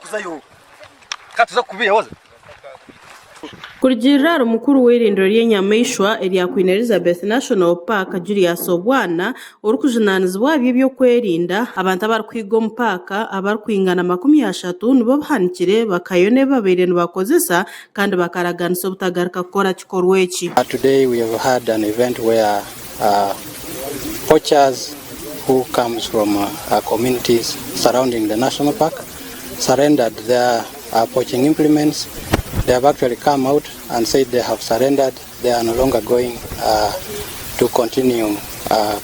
kuzayo. Ka tuze kukubiihaho ze. Kurugiirira ahari mukuru w'eirindiro ry'enyamaishwa erya Queen Elizabeth National Park, Julius Obwana, orikujunaanizibwa aha by'ebyokwerinda, abantu abarikuhiga omu paaka abarikwingana 30 nibo bahanikire bakayona ebi babaire nibakozesa kandi bakaraganisa obutagaruka kukora kikorwa eki. Today we have had an event where poachers who comes from communities surrounding the national park surrendered their poaching implements. They have actually come out and said they have surrendered. They are no longer going to continue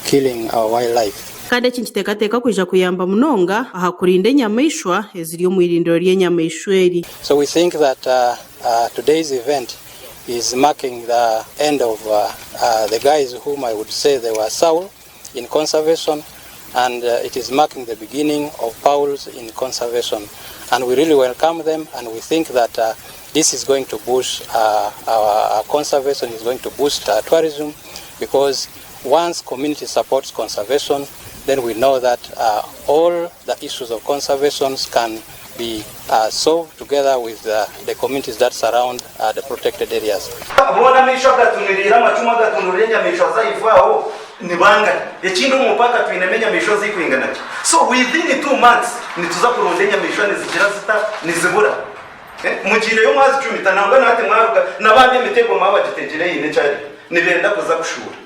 killing our wildlife. Kandi eki nikiteekateekwa kwija kuyamba munonga aha kurinda enyamaishwa eziri omu irindiro ry'enyamaishwa eri. So we think that today's event is marking the end of the guys whom I would say they were Saul in conservation and it is marking the beginning of Pauls in conservation and we really welcome them and we think that this is going to boost our conservation is going to boost our tourism because once community supports conservation then we know that all the issues of conservation can be solved together with the communities that surround the protected areas. Boona amaisho agatunuriire amacumu agatunuriire enyamaishwa zaife aho nibangana? Ekindi omu paaka twinemu enyamaishwa ezirikwingana ki? So within 2 months nituza kuronda enyamaishwa nizigira zita nizibura. Mugiireyo mwazicumita nangwa na hati mwaruga n'abandi emitego mwabagitegireyo eine ekyari nibenda kuza kushuura.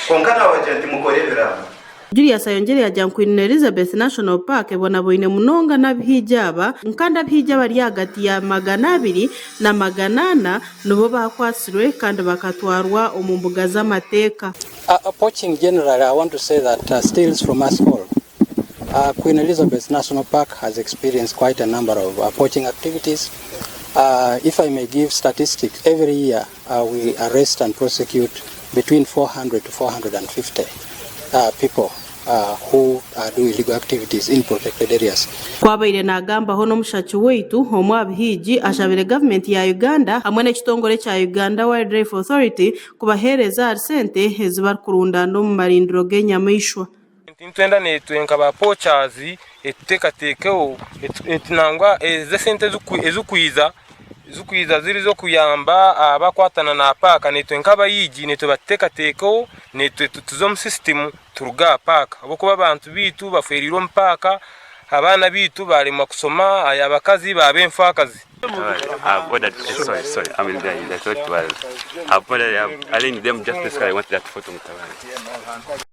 Kwonka naabagira nti mukore ebiraama. Julius ayongyire yaagira ngu Queen Elizabeth National Park ebonaboine munonga n'abahiigi aba kandi abahiigi abari ahagati ya 200 na 400 nibo baakwatsirwe kandi bakatwarwa omu mbuga z'amateeka. Poaching generally, I want to say that steals from us all. Queen Elizabeth National Park has experienced quite a number of poaching activities. If I may give statistics, every year we arrest and prosecute between 400 to 450 people who do illegal activities in protected areas. Ku abaire naagambaho n'omushaki waitu, omwe aha bihiigi ashabire gavumenti ya Uganda hamwe n'ekitongore kya Uganda Wildlife Authority kubaheereza ahari sente ezi barikurundaana omu marindiro g'enyamaishwa. Nitwenda naitwe nka ba poachers etuteekateekeho nangwa ezi esente ezikwiza ziri ez'okuyamba abakwatana na paaka naitwe nk'abahiigi naitwe batuteekateekeho naitwe tuze omu system turuge aha paaka ahabw'okuba abantu baitu bafeereire omu paaka, abaana baitu baremwa kushoma, abakazi baaba enfaakazi. I've ordered, sorry, sorry, I mean, I thought it was, I've ordered, I've arranged them just basically I want that photo. Mutabani.